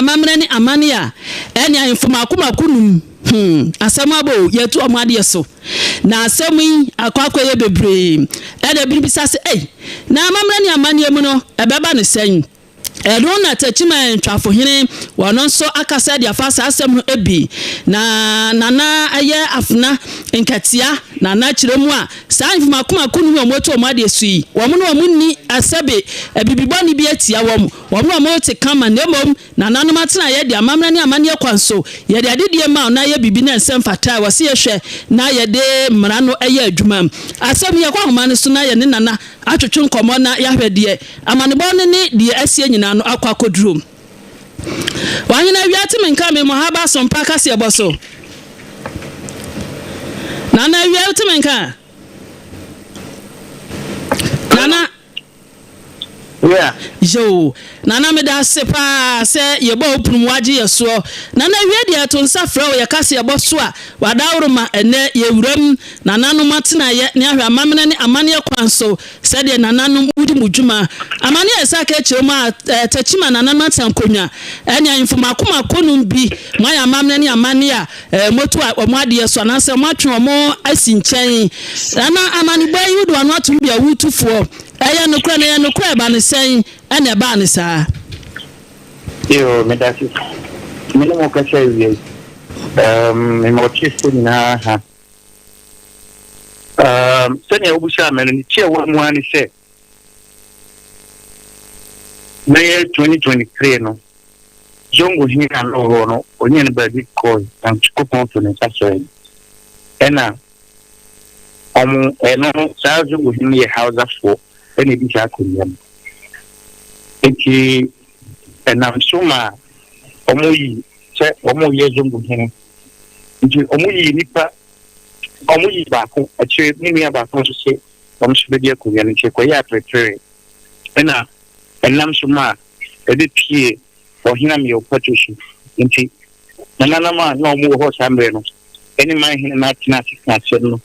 amammerɛ ne amanneɛ a, ɛne ahemfo mmaako mmaako num. Hmm, asɛm aba o, yɛatu wɔn adeɛ so. Na asɛm yi akɔ akɔyɛ bebree. Ɛna ebinom bisa sɛ, Ei, na amammerɛ ne amanneɛ mu no, ɛbɛba no sɛn? Ɛno na Techiman Ntwafohene, ɔno nso akasa de afa saa asɛm no bi. Na Nana ɛyɛ afena nkatia, Nana kyerɛ mu a, saa ahemfo mmaako mmaako num a wɔatu wɔn adeɛ so yi, wɔn ne wɔn nni sɛbe abibi bɔne bi atia wɔn, wɔn ne wɔn te kama, na mmom Nananom atenaeɛ de amammerɛ ne amanneɛ kwan so, yɛde adedie ma wo na yɛ biribi na ɛnsɛ mfata a, ɛwɔ sɛ yɛhwɛ na yɛde mmara no yɛ adwuma. Asɛm yi, yɛkɔ ahoma no so na yɛne Nana atwetwe nkɔmmɔ na yɛahwɛ deɛ amanebɔ no ne deɛ asie nyinaa no akɔ akɔduru. Wahene awia te me nka me Mohaba Asompa kaseɛbɔ so. Nana awia wote me nka? Nana. Yeah. Yoo, Nana meda ase paa sɛ yɛbɔ wo pono mu wagye yɛ soɔ. Nana awie deɛ yɛto nsa frɛ wo yɛka sɛ yɛbɔ so a w'adaworoma ɛnnɛ yɛwuram nananom atenaeɛ ne ahwɛ amammerɛ ne amanneɛ kwan so sɛdeɛ nananom modi mo dwuma. Amanneɛ a yɛsan ka kyerɛ mu a Techiman nananom atena nkonnwa ɛne ahemfo mako mako nom bi moayɛ amammerɛ ne amanneɛ a moatu wɔn adeɛ so anaasɛ moatwe wɔn asi nkyɛn. Nana amanebɔ yi wode w'ano atom bi a wotu foɔ. Ɛyɛ nokorɛ, na ɛyɛ nokorɛ ɛba no sɛn ɛna ɛbaa no saa? Yoo, medase. Me ne mo kasa awia yi. Um, mema ɔtiefoɔ nyinaa ha. Um, sɛnea wobusaa me no, ne tiawa mu ara ne sɛ, bɛyɛ 2023 no, Zongo hene a na ɔwɔ hɔ no, ɔnyɛ no baabi kɔe, na Nyankopɔn to ne nsa frɛɛ no. Ɛna wɔn ɛno no saa Zongo hene no yɛ Hausafoɔ ɛna ɛdi saa akonnwa no. Nti ɛnam so ma wɔn yi sɛ wɔn yɛ Zongo hene. Nti wɔn yi nipa wɔn yi baako akyire ne nua baako nso sɛ wɔn nso bɛdi akonnwa no nti ɛkɔyɛ apereperee ɛna ɛnam so ma ɛbɛpie ɔhene Ameyaw Pato so. Nti nananom a na wɔn wɔ hɔ saa mmerɛ no ne man hene no atena ase ka asɛm no,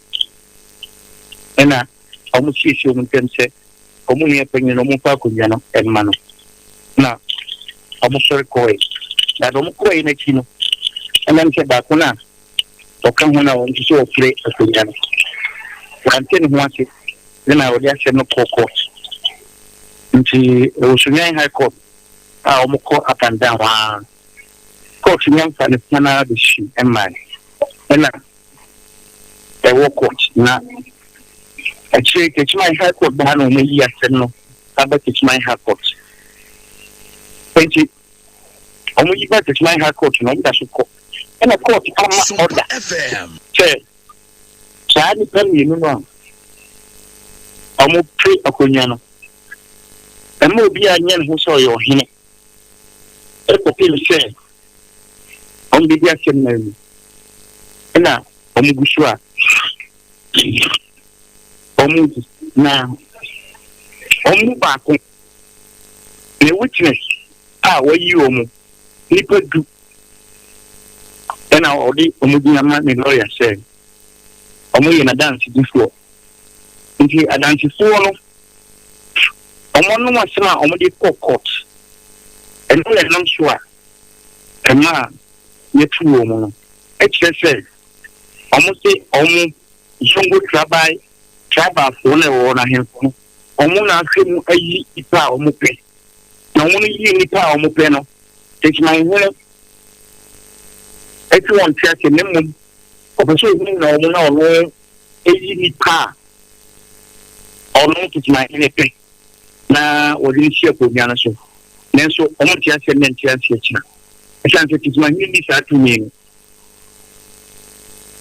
ɛnna wɔsiesiee wɔn ntam sɛ wɔn nua panyin no wɔmfa akonnwa no mma no, na wɔsɔre kɔe. Na deɛ wɔkɔe no akyi no, ɛnam sɛ baako no a ɔka ho no a wɔn nso sɛ wɔpere akonnwa no, wante ne ho ase, ɛnna wɔde asɛm no kɔɔ court. Nti ɛwɔ Sunyani High Court a wɔkɔ up and down ara. Court no amfa ne final decision mmae ɛna ɛwɔ court na akyire Techiman High Court baa na wɔn ayi asɛm no aba Techiman High Court nti wɔn yi ba Techiman High Court na wɔn da so kɔ ɛna court ama order sɛ saa nipa mmienu no a wɔn pere akonnwa no ɛma obi a nyɛ ne ho sɛ ɔyɛ ɔhene. kɔpem sɛ wɔbɛdi asɛm no awie. Ɛna wɔgu so a wɔredi. Na wɔn mu baako, ne witness a wɔayi wɔn, nnipa du, ɛna ɔde wɔn din ama ne lawyer sɛ wɔyɛ n'adansedifoɔ. Nti adansefoɔ no Wɔnom asɛm a wɔde kɔ court, ɛno na ɛnam so a ɛmaa yɛtuu wɔn no. Ɛkyerɛ sɛ wɔse wɔn Zongo tribal tribalfoɔ no a ɛwɔ hɔ no, ahemfo no, wɔn na ahwɛ mu ayi nnipa a wɔpɛ. Na wɔn yii nnipa a wɔpɛ no, Techimanhene ɛte wɔn te ase, na mmom ɔpɛ sɛ ohunu na wɔn na ɔno ɛyi nnipa a ɔno Techimanhene pɛ na wɔde no si akonnwa no so. Nanso wɔnte aseɛ nnɛ nte aseɛ kyena. Ɛsiane sɛ Techimanhene nni saa tumi no.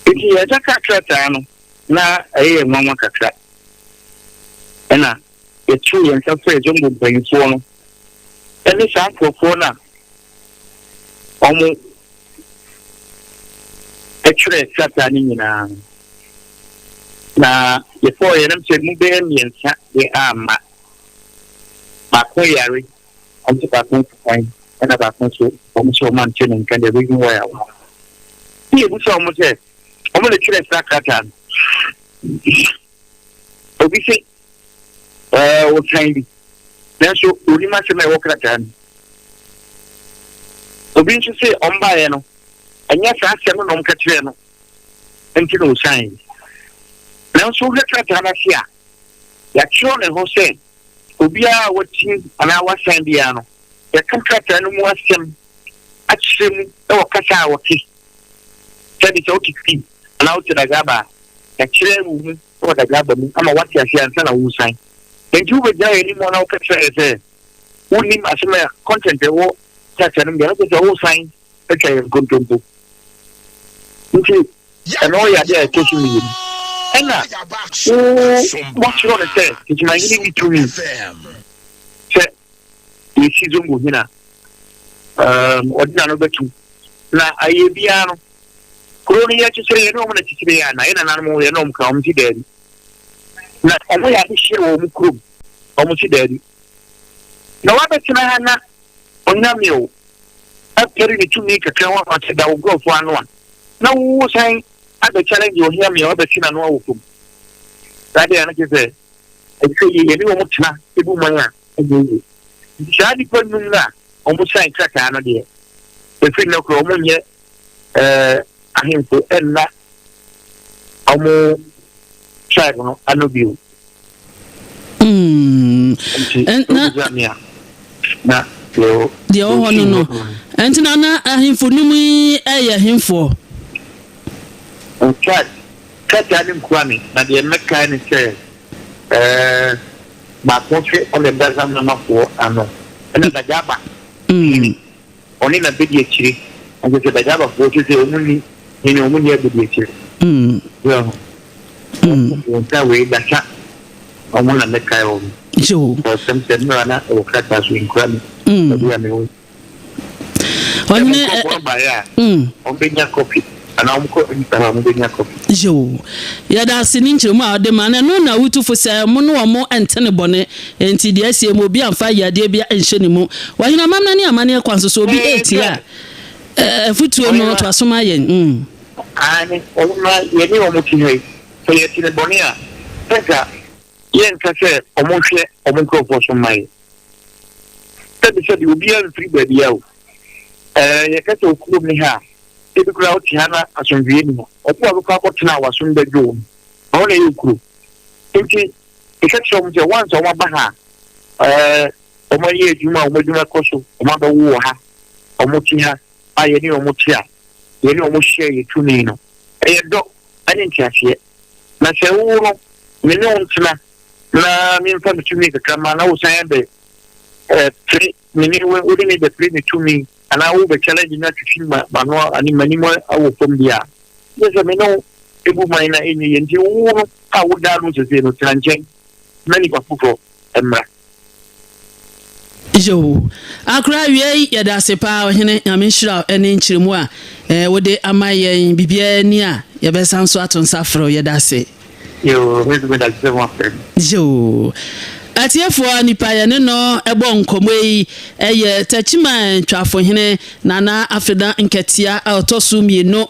Enti yɛn nsa kaa krataa no na ɛyɛ yɛn nwanwa kakra. Ɛna yɛtoo yɛn nsa frɛɛ Zongo mpanyinfoɔ no ɛne saa nkurɔfoɔ no a wɔn twerɛɛ krataa no nyinaa. Na yɛkɔɔ yɛn nam sɛ mu bɛyɛ mmiɛnsa deɛ amma. Baako yare, wɔn sɛ baako nso kwan, ɛna baako nso wɔn sɛ wɔn ante ne nka the reason why a wɔn. Ne yɛbusa wɔn sɛ wɔn na twerɛ saa krataa no. Obi sɛ ɛɛ wɔkan bi, nanso onim asɛm a ɛwɔ krataa no. Obi nso se ɔmbaeɛ no, ɛnyɛ saa asɛm no na ɔmka kyerɛɛ no nti na ɔsiane. Nanso wohwɛ krataa no ase a, yɛatwerɛ ne hɔ sɛ obiara a watim anaa wasan biara no, yɛka krataa no mu asɛm akyerɛ mu wɔ kasa a wɔte. Sɛbi sɛ wote Twi anaa wote Dagaaba a, yɛakyerɛ wo mu wɔ Dagaaba mu ama woate aseɛ ansa na woresan. Enti wobɛgyina yɛn anim na woka kyerɛ yɛn sɛ wonnim asɛm a content ɛwɔ krataa no mu deɛ, na kyerɛ sɛ woresan atwa yɛn nkontompo. Nti ɛno yɛ adeɛ a ɛtɔ so mmienu. Ɛna wo wɔatwerɛ no sɛ Techimanhene nni tumi sɛ yɛsi Zongo hene a, ɔde n'ano bɛtum. Na ayɛ biara no, kuro no yɛkyekyere yɛne wɔn na kyekyere yɛ ana? Yɛ nananom yɛne wɔn ka, wɔn si daabi. Na wɔn yɛ adehyeɛ wɔ wɔn kurom, wɔn si daabi. Na wabɛtena ha na Onyame o, apɛre ne tumi kakra ho ama sɛ da wo nkurɔfoɔ ano a, na wo san abɛ challenge Onyame a wabɛsi n'ano awɔ fam. Saa deɛ na kyerɛ sɛ ɛsɛ sɛ yɛne wɔn tena ebu man a ɛnyɛ yie. Nti saa nnipa num no a wɔn sign krataa no deɛ, ɛfiri nnɛ korɔ wɔn nyɛ ɛɛ ahemfo ɛnna wɔn tribe no ano bio. Nti wobisa me a, na deɛ deɛ ɛwɔ hɔ no no. Nti na na ahemfo no mu yi yɛ hemfoɔ? In fact, krataa no nkura me, na deɛ mɛkae ne sɛ ɛɛ baako se ɔna ɛda Zamnamafoɔ ano, ɛna Dagaba hene. Ɔne n'abadiakyire. Na kyerɛ sɛ Dagaabafoɔ kyerɛ sɛ wɔn nni hene, wɔn nni abadiakyire. So ho. Wɔn nsa wei dasa wɔn na mɛkae wɔn. Ɔsɛm sɛ mmerɛ na ɛwɔ krataa so nkura me. Baabi a mewɔ. Ɔhene ɛ ɛ baeɛ a wɔn bɛnya kɔpi anaa wɔn kɔ nipa hɔ a wɔn bɛnya kɔpi. Yoo, yɛda ase ne nkyerɛmu a ɔde ma no. Ɛno na wotu fo sɛ mo ne wɔn nte ne bɔne. Enti deɛ asie mu, obi amfa yadeɛ biara nhyɛ ne mu. Ɔhene amammerɛ ne amanneɛ kwan so, sɛ obi retie a, afotuo no, toa so ma yɛn. Aane, ɔhemmaa, yɛne wɔn te ha yi, sɛ yɛte ne bɔne a, sɛ anka yɛnka sɛ wɔnhwɛ wɔn nkurɔfoɔ so mma yɛn. Sɛbisɛbi, obiara mfiri baabiara o. Ɛɛ, yɛka sɛ wo kurom ne ha a, ebi koraa wote ha na asomdwoeɛ nni ha. Ɔko a wobɛkɔ akɔtena a w'asom bɛdwo wo no, ɛhɔ na ɛyɛ wo kuro. Enti, meka kyerɛ wɔn sɛ once a wɔaba ha a, ɛɛ, wɔayɛ adwuma a wɔn adwuma kɔ so, wɔabɛwo wɔ ha, wɔte ha a yɛne wɔn te a, yɛne wɔn hyɛ yɛ tumi no, ɛyɛ dɔ ne nteaseɛ. Na sɛ wo no, me ne wo ntena na memfa me tumi kakra ma na wosan abɛ ɛɛ pere me ne wo wode me bɛpere me tumi anaa wobɛ challenge me atwitwi ma m'ano ane m'anim awɔ fam bi a, kyerɛ sɛ me ne wo ebu man na ɛnyɛ yie. Nti wo no a woda ano sesei no, tena nkyɛn na nipa foforɔ mmra. Yoo. Akora awiei yɛda ase paa ɔhene Nyame nhyira wo ɛne nkyerɛmu a eh, wode ama yɛn biribiara ni a yɛbɛsan so ato nsa afrɛ wo yɛda ase. Yoo, me nso meda ase sɛ moafrɛ me. Yoo. Atiefoɔ, nipa yɛne no bɔ nkɔmmɔ yi yɛ Techiman Twafohene Nana Afena Nkɛtea a ɔtɔ so mmienu.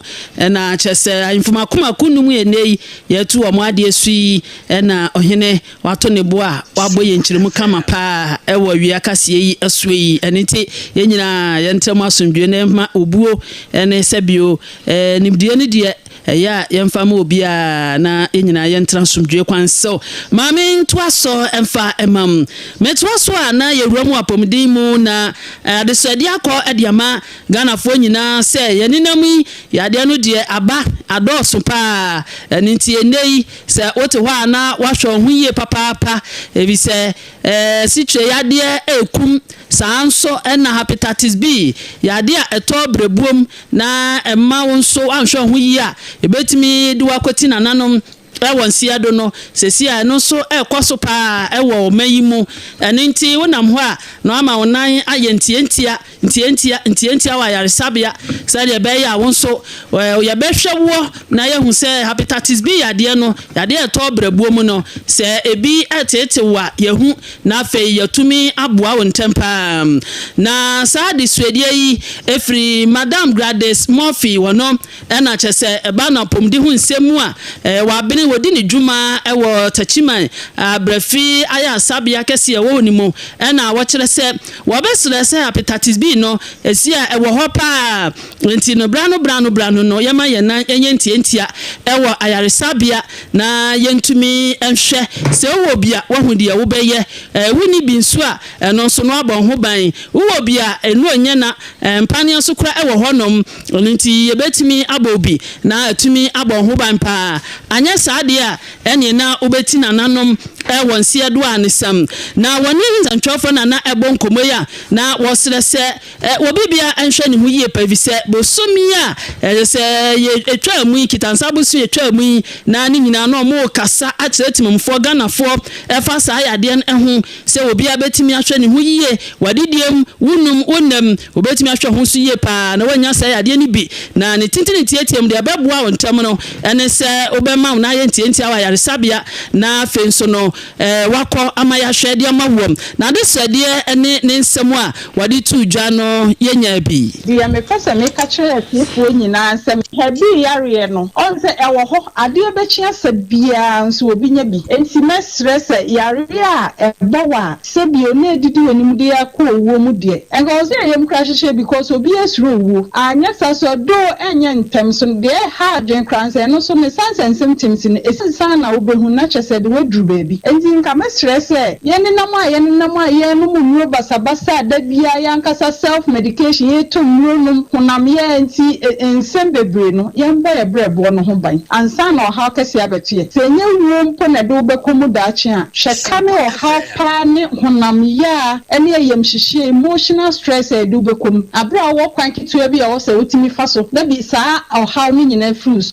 Na kyerɛ sɛ ahemfo mako mako num ɛnnɛ yi yɛatu wɔn adeɛ so yi na ɔhene wato ne bo a wabɔ yɛn nkyerɛmu kama paa wɔ awia kaseɛ yi soɔ yi. Ɛno nti yɛn nyinaa yɛntra mu asomdwoeɛ na yɛmma obuo ne sɛbio nimdeɛ no deɛ Ɛyɛ a yɛmfa mma obiara na yɛn nyinaa yɛntena asomdwoe kwan so. Ma mentoa so mfa mma mo. Metoa so a na yɛwura mu apɔmuden mu na adesrɛdeɛ akɔ de ama Ghanafoɔ nyinaa sɛ yɛn nenam yi yadeɛ no deɛ aba adɔɔso paa. Ɛno nti ɛnnɛ yi sɛ wote hɔ a na woahwɛ wo ho yie papaapa efisɛ asikyire yadeɛ rekum saa nso na Hepatitis B yadeɛ a ɛtɔ berɛbuom na ɛmma wo nso woanhwɛ wo ho yie a, ɛbɛtumi de wo akɔti nananom wɔ nseɛ do no. Seesei a ɛno nso ɛrekɔ so pa ara wɔ ɔman yi mu. Ɛno nti wonam hɔ a, na woama wo nan ayɛ ntiantia, ntiantia, ntiantia wɔ ayaresabea sɛdeɛ ɛbɛyɛ a wo nso yɛbɛhwɛ woɔ na yɛahu sɛ Hepatitis B yadeɛ no, yadeɛ a ɛtɔ berɛboɔ mu no, sɛ ebi reteete wo a, yɛahu na afei yɛatumi aboa wo ntɛm pa ara. Na saa adesuadeɛ yi firi Madam Gladys Murphy hɔ no na kyerɛ sɛ ɛba no apɔmuden ho nsɛm mu a, wabene. wɔdi ne dwuma wɔ Techiman Abrafi Ayarsabea kɛseɛ ɛwɔ hɔ no mu na wɔkyerɛ sɛ wɔbɛsrɛ sɛ Hepatitis B no ɛsi a ɛwɔ hɔ paa nti no berano berano berano no yɛma yɛn nan nyɛ ntiantia wɔ ayaresabea na yɛntumi nhwɛ sɛ wowɔ bi a woahu deɛ wobɛyɛ wonni bi nso a ɛno nso no abɔ ho ban wowɔ bi a ɛnu nyɛ na mpaneɛ nso kora ɛwɔ hɔnom ɛno nti yɛbɛtumi abɔ bi na atumi abɔ ho ban paa anyɛ saa deɛ a ɛneɛ na wobɛti nananom ɛwɔ nseɛ do a ne sam na wɔne nsɛntwerɛfoɔ nana ɛbɔ nkɔmmɔ yi a na wɔsrɛ sɛ obi bia nhwɛ ne ho yie pa fi sɛ bosomi a ɛyɛ sɛ yɛtwa mu yi kitansa bosom yɛtwa mu yi na ne nyinaa no ɔmo kasa akyerɛ timamfoɔ Ghanafoɔ ɛfa saa yadeɛ no ho sɛ obiara bɛtumi ahwɛ ne ho yie wadidie mu wonum wonam obɛtumi ahwɛ ho so yie paa na wanya saa yadeɛ no bi na ne tentene tietie mu deɛ ɛbɛboa wo ntɛm no ɛne sɛ wobɛma wo na ayɛ ntiantia wɔ ayaresabea na afei nso no wakɔ ama yɛahwɛ deɛ ama wɔm na ade srɛdeɛ ne ne nsɛm a wɔde to dwa no yɛnya bi. Deɛ mepɛ sɛ meka kyerɛ atiefoɔ nyinaa sɛ hep B yareɛ no ɔn sɛ ɛwɔ hɔ adeɛ bɛkye asa biara nso obi nya bi nti mɛsrɛ sɛ yareɛ a ɛbɔ wɔ a sɛbio na edidi w'anim de akɔ owuo mu deɛ nka wɔ sɛ ɛyɛ mu kora hyehyɛ because obi asuro owuo anyɛ sa so do ɛnyɛ ntɛm so deɛ ɛha adwene kora nsɛ ɛno so ne sansan symptoms no ɛsisan na wobɛhu na kyɛ sɛ de waduru baabi nti nka mɛsrɛ sɛ yɛnenam a yɛnenam a yɛnom nnuro basabasa a da biara yɛankasa self medication yɛtɔ nnuro nom honam yɛ nti nsɛm bebree no yɛmbɔ yɛ brɛboɔ no ho ban ansa na ɔhaw kɛseɛ abɛto yɛ sɛ ɛnyɛ wuo mpo na ɛde wobɛkɔ mu daakye a hwɛ ka ne ɔhaw paa ne honam yɛ a ne ayamhyehyeɛ emotional stress a ɛde wobɛkɔ mu aberɛ a wɔwɔ kwan ketewa bi a ɛwɔ sɛ wotumi fa so na bi saa ɔhaw no nyinaa firi so.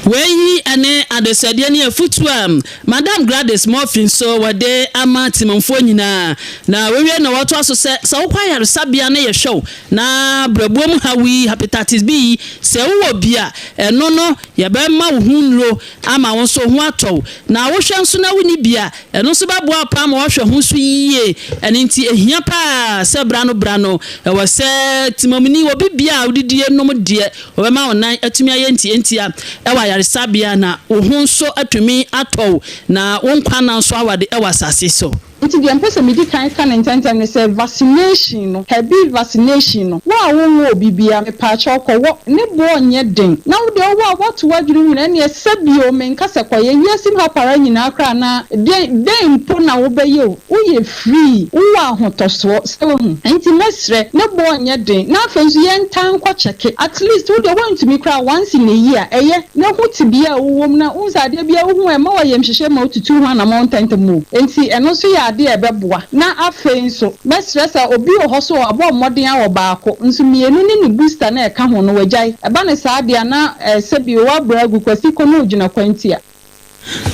Wei ne adesɛdeɛ ne afutu a Madam Gladys Murphy nso wɔde ama temamfoɔ nyinaa na wɔwie na wɔtoa so sɛ sɛ wokɔ ayaresabea no yɛhwɛ wo na brɛboɔ mu ha wi hepatitis B yi sɛ wowɔ bi a ɛno no yɛbɛma wo ho nnuro ama wo nso ho atɔ wo na wohwɛ nso na wonni bi a ɛno nso bɛboa paa ma wɔhwɛ ho so yie ɛno nti ehia paa sɛ bra no bra no ɛwɔ sɛ timamuni obi bia a wodidie nom deɛ wɔbɛma wo nan atumi ayɛ ntiantia ɛwɔ ayaresabea na wo ho nso atumi atɔ wo na wo nkwa na nso awade ɛwɔ asase so. Nti deɛ mpɛ sɛ medi kan ka ne ntɛntɛm ne sɛ vaccination no, hep B vaccination no, wo a wonwɔ obi bia mepaakyɛw kɔwɔ ne boɔ nyɛ den na wo deɛ wowɔ a woato w'adwene nyina ɛneɛ sɛbio menka sɛ kɔyɛ wiase mu ha para nyinaa koraa na den den mpo na wobɛyɛ o woyɛ free wowɔ ahotɔsoɔ sɛ wohu nti mɛsrɛ ne boɔ nyɛ den na afei nso yɛntaa nkɔ kyɛke at least wo deɛ woantumi koraa once in a year ɛyɛ na ho tebea a wowɔ mu na wohu sɛ adeɛ bia wohu ɛma wɔ yɛmhyehyɛ ma wotutu ho anammɔ ntɛntɛm o nti ɛno nso yɛ adeɛ a ɛbɛboa na afei nso mɛsrɛ sɛ obi wɔ hɔ so ɔbɔ mmɔden awɔ baako nso mmienu ne ne booster na ɛka ho no wagyae ɛba ne saa deɛ na sɛbi wabrɛ agu kwasi kɔ na ogyina kwantia.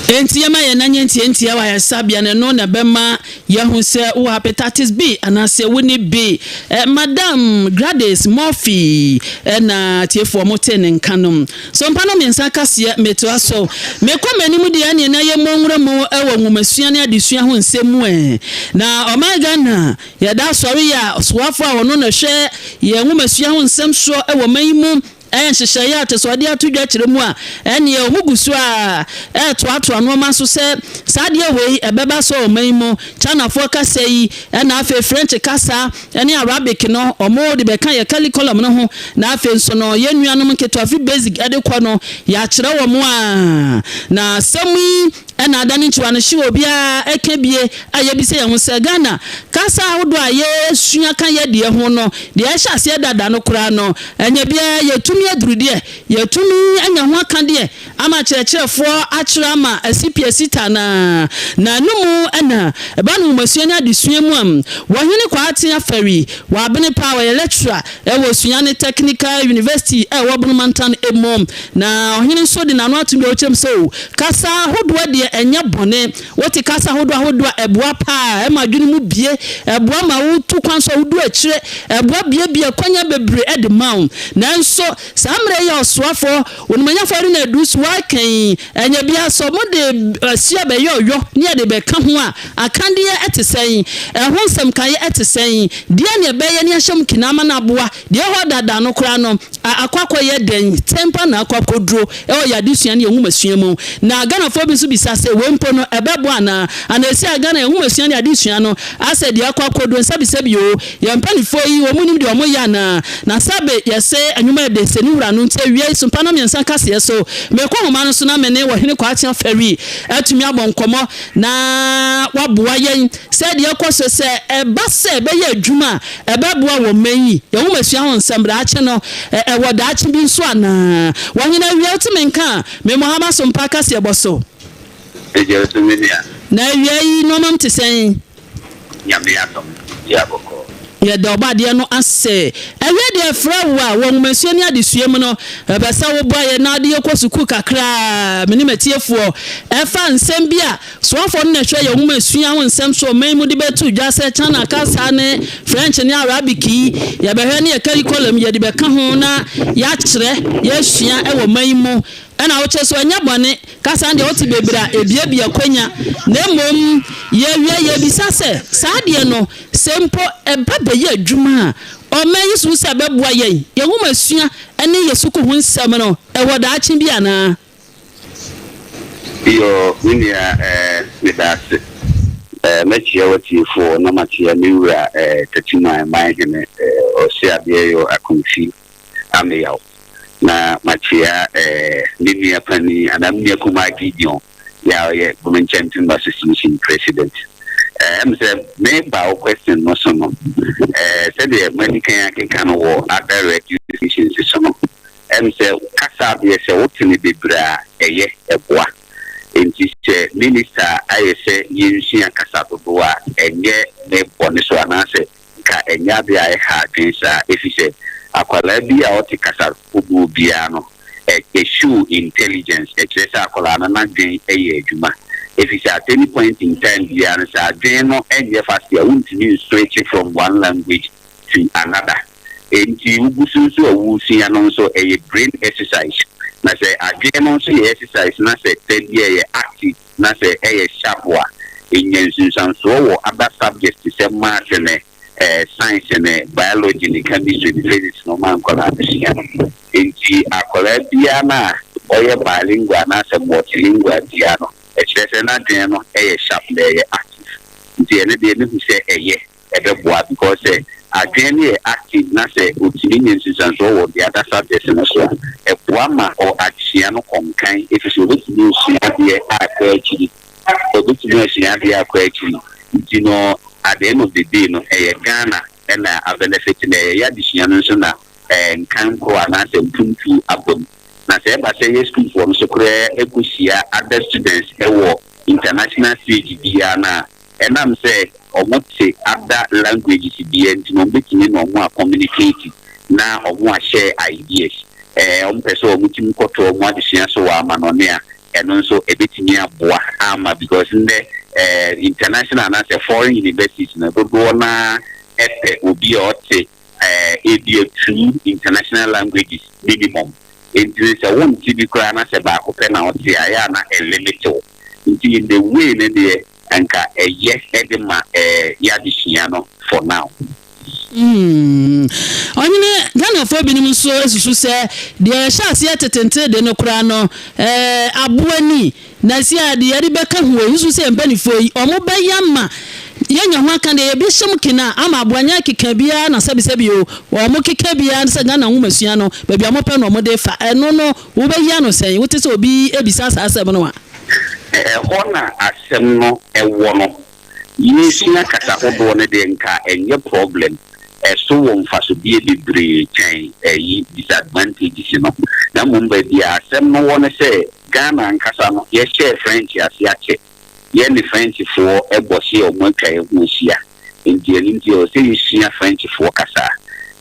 Enti yɛma yɛn nanyɛ ntiantia wɔ ayaresabea no ɛno na ɛbɛma yɛho sɛ wowɔ hepatitis B anaasɛ wonni B. Madam Gladys Murphy ɛna tiefoɔ mo te ne nka no so mpa no mmiɛnsa kaseɛ metoa so mekɔ m'anim deɛ ɛneɛ na yɛmmɔ nwura mu ɛwɔ nwomasua ne adesua ho nsɛm mu ɛ na ɔman Ghana yɛda asɔre yɛ a soafoɔ a ɔno na hwɛ yɛn nwomasua ho nsɛm soɔ ɛwɔ man yi mu ɛyɛ nhyehyɛeɛ a te sɛ ɔde ato dwa kyerɛ mu a ɛneɛ ɔmo gu so a ɛɛtoatoa nneɛma so sɛ saa adeɛ wei ɛbɛba so ɔman yi mu Chinafoɔ kasa yi ɛna afei French kasa ɛne Arabic no ɔmo de bɛka yɛ curriculum no ho na afei nso no yɛn nuanom nketewa fi basic ɛde kɔ no yɛakyerɛ wɔn a na asɛm yi ɛna adane nkyiwa no hye obiara ɛka bie a yɛbisa yɛn ho sɛ Ghana kasa ahodoɔ a yɛsua ka yɛ deɛ ho no deɛ ɛhyɛ aseɛ dada no koraa no ɛnyɛ biara yɛtumi aduru deɛ yɛtumi anya ho aka deɛ ama kyerɛkyerɛfoɔ akyerɛ ama asi pii asi ta na na no mu ɛna ɛba no nwomasua ne adesua mu a wɔhene Kwaate Afari wɔabene paa wɔyɛ lecturer ɛwɔ Sunyani Technical University ɛwɔ Bonomantan emu na ɔhene nso de n'ano ato bi a ɔkyerɛm sɛ o kasa ahodoɔ deɛ. deɛ ɛnyɛ bɔne. Wote kasa ahodoɔ ahodoɔ a, ɛboa paa, ɛma adwene mu bue, ɛboa ma wotu kwan so a wodu akyire, ɛboa buebue akwanya bebree de ma wo. Nanso saa mmerɛ yi a ɔsoafoɔ Onimanyafo Haruna Iddrisu aka yi, ɛnyɛ biara sɛ wɔde asia bɛyɛ ɔyɔ ne yɛde bɛka ho a, akadeɛ te sɛn? Ɛho nsɛmkaeɛ te sɛn? Deɛn na ɛbɛyɛ ne ahyɛ mu kena ama no aboa? Deɛ ɛwɔ hɔ dada no koraa no, akɔ akɔyɛ dɛn? Sɛn pa na akɔ akɔduro wɔ yɛn adesua ne yɛn nwomasua mu? Na Ghanafoɔ bi nso bisa sɛ, wei mpo no, ɛbɛboa anaa? Anaa ɛsei a Ghana yɛn nwomasua ne adesua no asɛ deɛ akɔ akɔduro? Nsɛbisɛbi oo, yɛn mpaninfoɔ yi, wɔn nim deɛ wɔyɛ anaa? Na sɛbe yɛse nwoma ɛde sɛ ne wura no nti awia yi so mpa na mmiɛnsa kaseɛ so. Mekɔ nhoma no so na me ne Ɔhene Kwaakyea Fari atumi abɔ nkɔmmɔ na waboa yɛn sɛ deɛ ɛkɔ so sɛ ɛba sɛ ɛbɛyɛ adwuma a ɛbɛboa wɔ mmɛn yi yɛn nwomasua ho nsɛm daakye no ɛwɔ daakye bi nso anaa? Ɔhene awia wote me nka a, me Mohama so mpa kaseɛbɔ so. Megye wo so me nua. Na awia yi nnoɔma m te sɛn? Nyame adom biribiara bɔkɔɔ. Yɛda Ɔbɔadeɛ no ase. Ɛhwɛ deɛ ɛfrɛ wo a, wɔ nwomasua ne adesua mu no, ɛpɛ sɛ woboa yɛn na wode yɛn kɔ sukuu kakra. Me ne m'atiefoɔ, ɛfa nsɛm bi a soafoɔ no na ɛhwɛ yɛn nwomasua ho nsɛm so ɔman yi mu de bɛto dwa sɛ China kasa ne French ne Arabic yi, yɛbɛhwɛ ne yɛn curriculum yɛde bɛka ho na yɛakyerɛ, yɛasua wɔ ɔman yi mu. Ɛna wokyerɛ so ɛnyɛ bɔne. Kasa no deɛ wote bebree a, ebiebie akwanya. Na mmom yɛwie a yɛbisa sɛ, saa adeɛ no, sɛ mpo ɛba bɛyɛ adwuma a, ɔman yi susu sɛ ɛbɛboa yɛn, yɛn nwomasua ne yɛn sukuu ho nsɛm no, ɛwɔ daakye bi anaa? Yoo, me nua eh, meda ase. Eh, mɛkyea w'atiefoɔ na makyea me wura eh, Techiman Manhene eh, Ɔseadeɛyɔ Akomfi Ameyaw. Na makyea eh, me nua panin anaa me nua kumaa Gideon yɛ a ɔyɛ Bomenkyɛn Timber Association president. Eh, ɛm sɛ meba wo question no so no, eh, sɛdeɛ madi kan akeka no wɔ other radio stations so no, ɛm sɛ kasa deɛ sɛ wote no bebree a ɛyɛ, ɛboa. Enti sɛ minister ayɛ sɛ yɛnsua kasa dodoɔ a, ɛnyɛ ne bɔne so anaasɛ Nka ɛnyɛ ade a ɛha adwene saa, efisɛ akwadaa bi a ɔte kasa kodoɔ biara no, ɛ show intelligence, ɛkyerɛ sɛ akwadaa no n'adwene yɛ adwuma. Efisɛ at any point in time biara no, sɛ adwene no nyɛ fast a, wontumi nswitch from one language to another. Enti wogu so nso a woresua no nso, ɛyɛ brain exercise. Na sɛ adwene no nso yɛ exercise na sɛ da bi a ɛyɛ active, na sɛ ɛyɛ sharp a, enya nsunsuansoɔ wɔ other subjects te sɛ maths ne science ne biology ne chemistry ne physics no ma nkwadaa no sua. Enti akwadaa biara no a ɔyɛ bilingual anaasɛ multilingual biara no, ɛkyerɛ sɛ n'adwene no yɛ sharp na ɛyɛ active. Nti ɛno deɛ mehu sɛ ɛyɛ. ɛbɛboa because sɛ adwene no yɛ active na sɛ otumi nya nsunsuansoɔ wɔ the other subjects no so a, ɛboa ma ɔ adesua no kɔ nkan efisɛ obetumi asua adeɛ akɔ akyiri, obetumi asua adeɛ akɔ akyiri nti no at the end of the day no ɛyɛ Ghana na abenefit na ɛyɛ y'adesua no nso na nkankoro anaasɛ mpuntuo aba mu. Na sɛ ɛba sɛ yɛ sukuufoɔ no nso koraa kɔhyia other students wɔ international stage biara no a, Ɛnam sɛ ɔmo te other languages biaa nti no ɔmo bɛtumi ne ɔmo a communicate na ɔmo a share ideas. Ɛɛ ɔmo pɛ sɛ ɔmo tumi kɔto ɔmo adesua so wɔ amanɔne a, ɛno nso ɛbɛtumi aboa ama because ndɛ ɛɛ international anaasɛ foreign universities no dodoɔ no ara pɛ obi a ɔte ɛɛ ebia two international languages minimum. Nti no sɛ wonte bi koraa na sɛ baako pɛ na wote a, ɛyɛ a na ɛlimit wo. Nti in the way no deɛ nka ɛyɛ de ma y'adesua no for now. Hmm. Ɔhene, Ghanafoɔ binom nso susu sɛ deɛ yɛhyɛ aseɛ tetentee de no koraa no, eh, aboa ni. Na si a deɛ yɛde bɛka ho yi, susu sɛ yɛn mpanimfoɔ yi, wɔn bɛyɛ ama yɛanya ho aka deɛ yɛbɛhyɛ mu kena ama aboa nyɛ keka biara na sɛbisɛbi o, wɔn keka biara sɛ Ghana nwomasua no, baabi a wɔpɛ na wɔde fa. Ɛno no, wobɛyi ano sɛn? Wote sɛ obi bisa saa asɛm no a. Ɛhɔ na asɛm no wɔ no. Yɛresua kasa hodoɔ no deɛ nka ɛnyɛ problem. Ɛso wɔ mfasodeɛ bebree kyɛn ɛyi disadvantages no. Na mmom baabi a asɛm no wɔ ne sɛ Ghana ankasa no yɛhyɛɛ French ase akyɛ. Yɛne Frenchfoɔ bɔ hye a wɔatwa yɛn ho ahyia. Nti ɛno nti ɛwɔ sɛ yɛsua Frenchfoɔ kasa.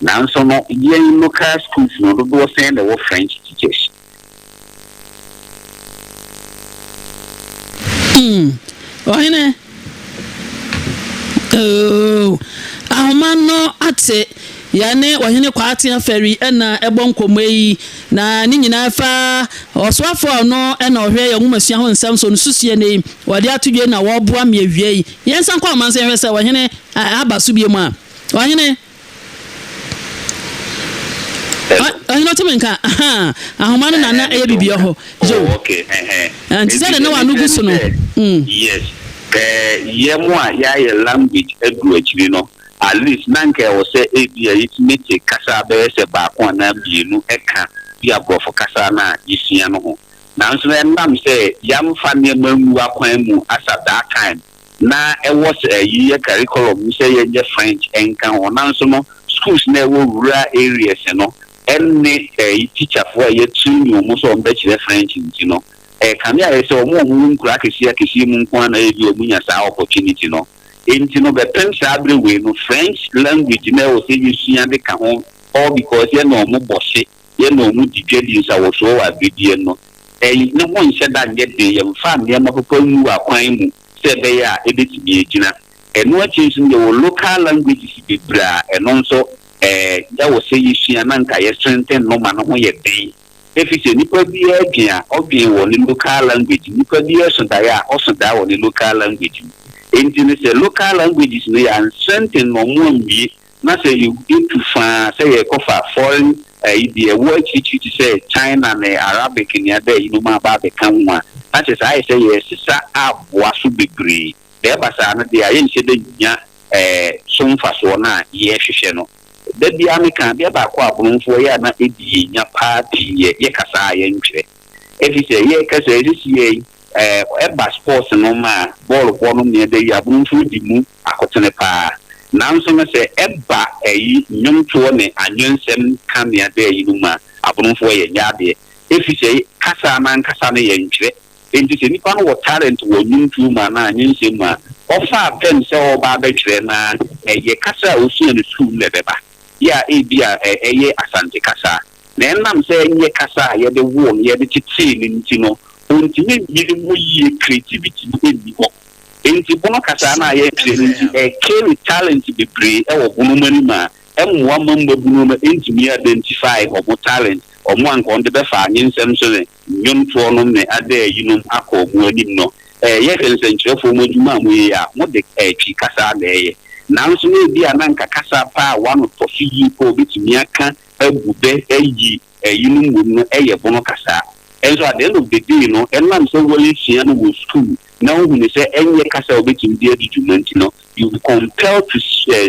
Nanso no yɛn local schools no dodoɔ sɛn na ɛwɔ French teachers? Hmm. Ɔhene. Oh, ahoma no ate. Yɛne Ɔhene Kwaaten Afari na ɛbɔ nkɔmmɔ yi, na ne nyinaa fa ɔsoafoɔ a ɔno na ɔhwɛ yɛn nwomasua ho nsɛm so no susuɛ nnɛ yi wɔde ato dwa yi na wɔreboa me awia yi. Yɛnsan nkɔ ahoma no so yɛnhwɛ sɛ Ɔhene aba so bio mu a. Ɔhene. Ɔhene ɔte me nka? Ahaa, ahoma no na na ɛyɛ biribi wɔ hɔ. Yo. Oh, okay. Ɛhɛn. Nti sɛdeɛ na w'ano gu so no. Mm. Yes. Eh, yɛ mo a yɛayɛ language adu akyiri no, at least na nka ɛwɔ sɛ ebia yɛtumi te kasa bɛyɛ sɛ baako anaa mmienu ɛka bi a borɔfo kasa no a yɛsua no ho. Nanso ɛnam sɛ yɛamfa nneɛma angu akwan mu as at that time, na ɛwɔ sɛ ɛyi yɛ curriculum mu sɛ yɛnyɛ French nka ho, nanso no schools no a ɛwɔ rural areas no ɛne ɛyi teacherfoɔ a yɛtrain wɔn sɛ wɔn bɛkyerɛ French nti no, ɛkame ayɛ sɛ wɔn a wɔwɔ nkuro akɛseɛ akɛseɛ mu nko ara na ebi wɔn nya saa opportunity no. Nti no bɛpem saa abere wei no, French language na ɛwɔ sɛ yɛsua de ka ho, all because yɛne wɔn bɔ hye, yɛne wɔn di dwa di nsawɔsoɔ wɔ aberedeɛ no, ɛyi ne ho nhyɛ da nyɛ den, yɛmfa nneɛma papa ngu akwan mu sɛ ɛbɛyɛ a ɛbɛtumi agyina. Ɛno akyi nso no, yɛwɔ local languages bebree a ɛno nso ɛɛ yɛwɔ sɛ yɛsua na nka yɛ strengthen no ma no ho yɛ den. Ɛfiri sɛ nipa biara dwen a, ɔdwen wɔ ne local language. Nipa biara so daeɛ a, ɔso daeɛ wɔ ne local language mu. Enti no sɛ local languages no yɛan strengthen no ɔmo anwie na sɛ yɛtu faa sɛ yɛrekɔfa foreign ɛyi deɛ ɛwɔ akyirikyiri te sɛ China ne Arabic ne ada yinom aba abɛka ho a, na kyerɛ sɛ ayɛ sɛ yɛresesa aboa so bebree. Na ɛba saa no deɛ a, yɛnhyɛ da nnya ɛɛ so mfasoɔ no a yɛrehwehwɛ no. Da biara meka adeɛ baako a Abonomfoɔ yɛ a na ɛdi yɛn nya paa pii yɛ yɛ kasa a yɛntwerɛ. Ɛfiri sɛ yɛrekasa yi seesei yi ɛɛ ɛba sports no ma a, bɔɔlo bɔ nom ne ɛda yi Abonomfoɔ di mu akotene paa. Nanso no sɛ ɛba ɛyi nnwomtoɔ ne anwensɛm ka ne ada yi no mu a, Abonomfoɔ yɛnyɛ adeɛ. Ɛfiri sɛ kasa no ankasa no yɛntwerɛ. Enti sɛ nipa no wɔ talent wɔ nnwomtoɔ mu anaa anwensɛm mu a, ɔfaa pɛn sɛ ɔreba abɛtwerɛ no ara, ɛyɛ kasa a ɔsua no sukuu mu na ɛbɛba. Yɛ a ebia ɛyɛ Asante kasa. Na ɛnam sɛ ɛnyɛ kasa a yɛde woo no, yɛde tetee no nti no, ɔntumi nnyini mu yie, creativity no nni hɔ. Enti Bono kasa no a yɛtwerɛ no nti, ɛcarry talent bebree wɔ Bono mu anim a ɛmmoa mma mmabunu no ntumi identify wɔn talent, wɔn a anka wɔde bɛfa anwensɛm so ne nnwontoɔ nom ne ada yinom akɔ wɔn anim no. Yɛhwɛ nsɛnkyerɛfoɔ mo adwuma a moyɛ yi a, mode Twi kasa na ɛyɛ. Nanso na ebia na anka kasa pa a w'ano tɔ so yie paa a obetumi aka abu bɛ ayi ɛyinom wom no yɛ Bono kasa. Nso at the end of the day no, ɛnam sɛ woansua no wɔ sukuu na wohunu sɛ ɛnyɛ kasa a wobetumi de adi dwuma nti no, you be compelled to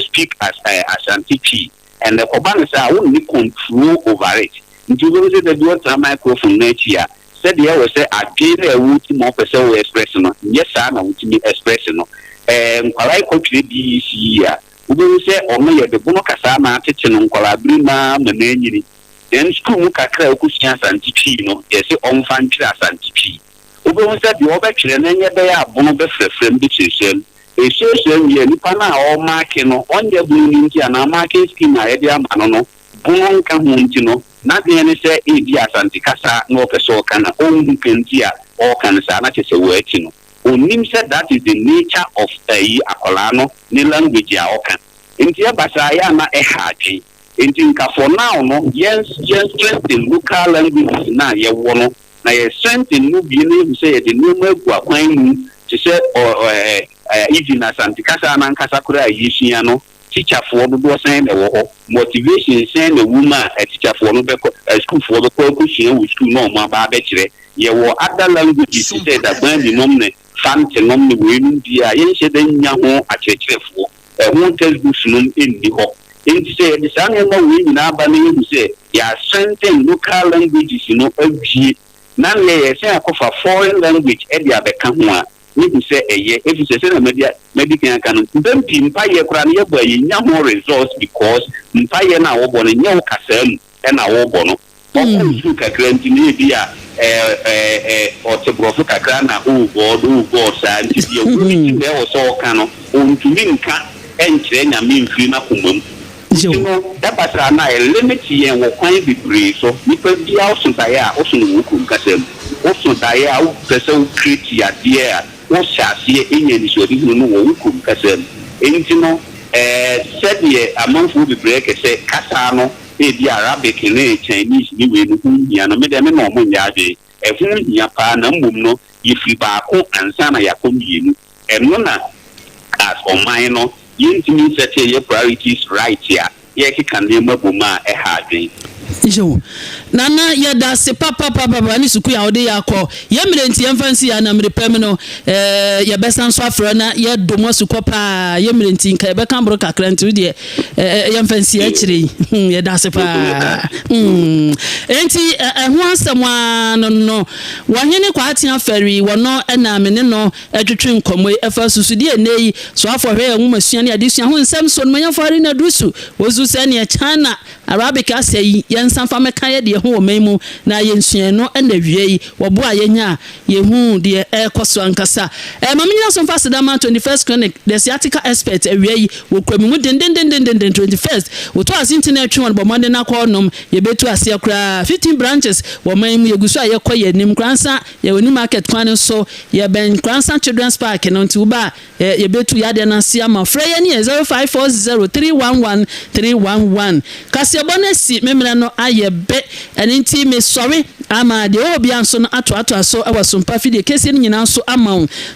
speak as Ashanti Twi. And ɛkɔba no saa a, wonni control over it. Nti wobɛhu sɛ da bi ɔtena microphone no akyi a, sɛdeɛ ɛwɔ sɛ adwene no a ɛwɔ wo ti mu a wopɛ sɛ wo express no, nyɛ saa na wotumi express no. Ɛɛ nkwadaa yi kɔtwerɛ BEC yi a, wobɛhu sɛ ɔno yɛde Bono kasaa na atete no nkwadaa bere mu ara ma no anyini. Then sukuu mu kakra a ɔkɔsua Asante Twi no, yɛse ɔmfa ntwerɛ Asante Twi. Wobɛhu sɛ deɛ ɔbɛtwerɛ no nyɛ bɛyɛ a Bono bɛfrɛfrɛ mu bɛsuasua mu. Ɛsuasua wie a, nipa no a ɔremaake no, ɔnyɛ Bono no nti anaa marking scheme a yɛde ama no no, Bono nka ho nti no, n'adwene ne sɛ ebia Asante kasa na ɔpɛ sɛ ɔka na ɔnhu ka nti a ɔreka no saa, na kyerɛ sɛ wɔati no. Ɔnnim sɛ that is the nature of ayi akwadaa no ne language a ɔka. Nti ɛba saa a, ɛyɛ a na ɛha adwene. Nti nka for now no, yɛn yɛn strengthen local languages no a yɛwɔ no, na yɛ strengthen no wie na yɛhu sɛ yɛde nneɛma agu akwan mu te sɛ ɔ ɛ ɛ even Asante kasa no ankasa koraa a yɛsua no, Tikyafoɔ dodoɔ sɛn na ɛwɔ hɔ? Motivation sɛn na ɛwɔ mu a atikyafoɔ no bɛkɔ, asukuufoɔ bɛkɔ akɔsua wɔ sukuu na wɔn aba abɛkyerɛ? Yɛwɔ other languages te sɛ Dagbani nom ne Fante nom ne weinom bi a yɛnhyɛ da nnya ho akyerɛkyerɛfoɔ. Ɛho textbooks nom nni hɔ. Enti sɛ yɛde saa nneɛma wei nyinaa ba na yɛhu sɛ yɛastrengthen local languages no awie na neɛ yɛresan akɔfa foreign language de abɛka ho a, Mihu sɛ ɛyɛ, efisɛ sɛnea madi madi kan aka no, mpɛn pii mpaeɛ koraa no yɛbɔ a yɛnnya ho results because mpaeɛ no a wɔbɔ no nyɛ wo kasaa mu na wɔbɔ no. Ɔkɔɔ sukuu kakra nti no ebia ɛɛ ɛɛ ɔte borɔfo kakra na oh God, oh God saa nti deɛ ɛwɔ ne tirim a ɛwɔ sɛ ɔka no ɔntumi nka nkyerɛ Nyame mfiri n'akoma mu. Nti no ɛba saa no a ɛ limit yɛn wɔ kwan bebree so. Nipa biara woso daeɛ a woso no wɔ wo kurom kasa mu. Woso daeɛ a wopɛ sɛ wo create adeɛ a. Wohyɛ aseɛ nya anisoadehunu no wɔ wo kurom kasa mu. Enti no, sɛdeɛ amanfoɔ bebree kɛ sɛ kasa no, ebia Arabic ne Chinese ne wei no ho nhia no, me deɛ me ne wɔn nyɛ adwene. Ɛho hia paa, na mmom no, yɛfiri baako ansa na yɛakɔ mmienu. Ɛno na as ɔman no, yɛntumi nsɛte yɛ priorities right a, yɛrekeka nneɛma bom a ɛha adwene. Yo, Nana yɛdase papapapapa ne sukuu a wode yɛ akɔ. Yɛ mmerɛ nti yɛmfa nsi ha na mmere pa mu no eh, yɛbɛsan nso afrɛ na yɛdɔ mu asukɔ paa. Yɛ mmerɛ nti nka yɛbɛka boro kakra nti wodeɛ eh, eh, yɛmfa nsi akyire yi. Hmm, yɛdase paa. Hmm. Enti ɛho asɛm ara no no, Wɔhene Kwaatea Fɛri wɔno na me ne no twetwe nkɔmmɔ yi ɛfa susudeɛ ɛnnɛ yi soafoɔ hwɛ yɛn nwomasua ne adesua ho nsɛm so, Onimuonyamfoɔ Haruna Iddrisu, wɔsu sɛ neɛ China Arabic asa yi, yɛnsan mfa mmɛka yɛ deɛ ho wɔ man mu na yɛnsua ɛno na awiei wɔboa yɛn a yɛhu deɛ ɛrekɔ so ankasa. Eh, ma menyina so mfa aseda ma 21st Clinic, the sciatica expert, awia yi, wɔkura me mu dendendendendenden, 21st, wɔtɔ ase nti na ɛtwe wɔn, bɔ mmɔden na kɔ nom, yɛbɛtu aseɛ koraa, 15 branches wɔ man mu, yɛgu so a yɛkɔ yɛn anim, Nkoransa, yɛwɔ New Market kwan no so, yɛbɛn Nkoransa Children's Park no, nti woba a, Ɛ yɛbɛtu yadeɛ no ase ama wo. Frɛ yɛn yɛ 0540 311 311. Kaseɛbɔ no asi me mmerɛ no ayɛ bɛ. Ɛno nti mesɔre ama deɛ ɔwɔ biara nso no atoatoa so wɔ Sompa fidie kɛseɛ no nyinaa so ama wo.